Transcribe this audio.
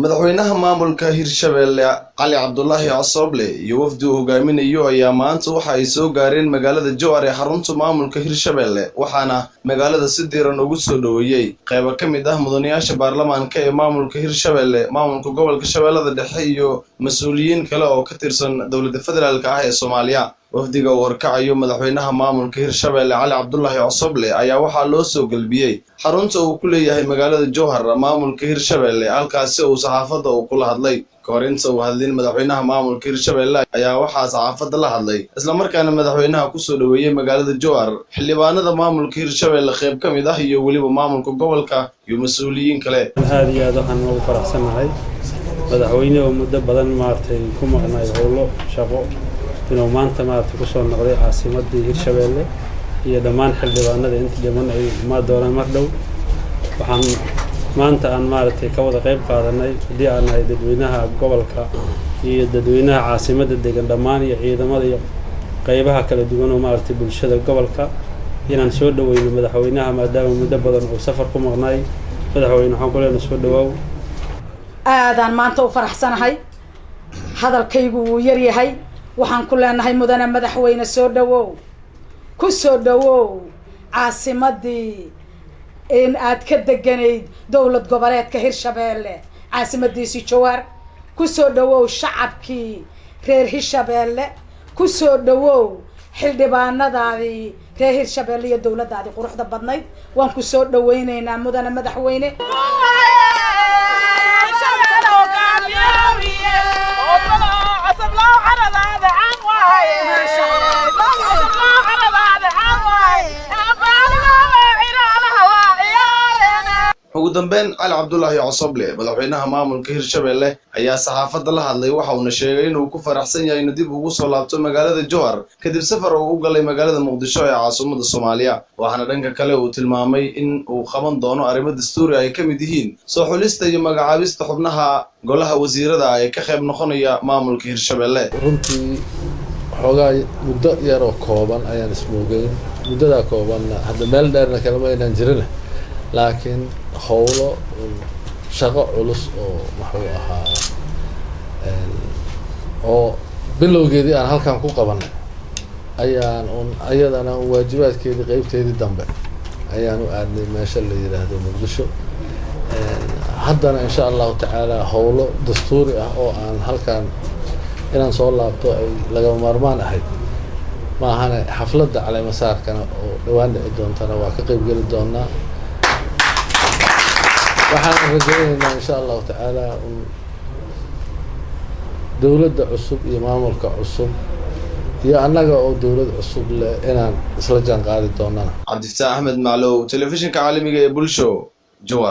Madaxweynaha maamulka Hirshabelle Cali Cabdulaahi Cosoble iyo wafdi uu hogaaminayo ayaa maanta waxa ay soo gaareen magaalada Jowhar ee xarunta maamulka Hirshabelle, waxaana magaalada si diiran ugu soo dhoweeyey qaybo ka mid ah mudanayaasha baarlamaanka ee maamulka Hirshabelle, maamulka gobolka Shabeellada Dhexe iyo mas'uuliyiin kale oo ka tirsan dowladda federaalka ah ee Soomaaliya. Wafdiga uu horkacayo madaxweynaha maamulka Hirshabelle Cali Cabdulaahi Cosoble ayaa waxaa loo soo galbiyey xarunta uu ku leeyahay magaalada Jowhar maamulka Hirshabelle, halkaasi uu saxaafadda uu kula hadlay. Kahor inta uu hadlin madaxweynaha maamulka Hirshabelle ayaa waxaa saxaafadda la hadlay islamarkaana madaxweynaha kusoo dhoweeyey magaalada Jowhar xildhibaanada maamulka Hirshabelle qayb ka mid ah iyo weliba maamulka gobolka iyo mas'uuliyiin kale. Aad iyo aad waxaan ugu faraxsanahay madaxweyne oo muddo badan maaragtay ku maqnay howlo shaqo inuu maanta maaragtay kusoo noqday caasimadii Hirshabelle iyo dhammaan xildhibaanada inta dhiman ay imaan doonaan mar dhow. Waxaan maanta aan maaragtay ka wada qayb qaadanay haddii aan nahay dadweynaha gobolka iyo dadweynaha caasimadda degan dhammaan iyo ciidamada iyo qaybaha kala duwan oo maaragtay bulshada gobolka inaan soo dhoweyno madaxweynaha maadaama muddo badan uu safar ku maqnaay. Madaxweyne waxaan ku leenahay soo dhawaaw. Aadaan maanta u faraxsanahay, hadalkaygu wuu yar yahay. Waxaan ku leenahay mudane madaxweyne soo dhawow, ku soo dhawow caasimadii in aad ka deganayd dowlad goboleedka Hirshabelle, caasimadiisii Jowhar. Ku soo dhawow shacabkii reer Hirshabelle, ku soo dhawow xildhibaanadaadii reer Hirshabelle iyo dowladdaadii quruxda badnayd. Waan ku soo dhaweynaynaa mudane madaxweyne. Ugu dambeyn Cali Cabdulaahi Cosoble madaxweynaha maamulka Hirshabelle ayaa saxaafadda la hadlay, waxa uuna sheegay inuu ku faraxsan yahay inuu dib ugu soo laabto magaalada Jowhar kadib safar uu u galay magaalada Muqdisho ee caasimadda Soomaaliya. Waxaana dhanka kale uu tilmaamay in uu qaban doono arrimo dastuuri ay ka mid yihiin soo xulista iyo magacaabista xubnaha golaha wasiirada ee ka qayb noqonaya maamulka Hirshabelle. Runtii xoogaa muddo yar oo kooban ayaan ismoogeyn, muddadaa koobanna hadda meel dheerna kalama aynaan jirin, laakiin howlo shaqo culus oo muxuu ahaa oo bilowgeedii aan halkan ku qabanay ayaan un ayadana waajibaadkeedii qeybteedii dambe ayaan u aadnay meesha la yidhaahdo Muqdisho. Haddana insha allahu tacaala howlo dastuuri ah oo aan halkan inaan soo laabto ay lagama maarmaan ahayd maahane, xafladda caleemasaarkana oo dhawaan dhici doontana waa ka qeyb geli doonaa. Waxaan rajaynaynaa insha allahu tacaala dowladda cusub iyo maamulka cusub iyo annaga oo dowlad cusub leh inaan isla jaan qaadi doonana. Cabdifataax Axmed Maclow, telefishinka caalamiga ee Bulsho, Jowhar.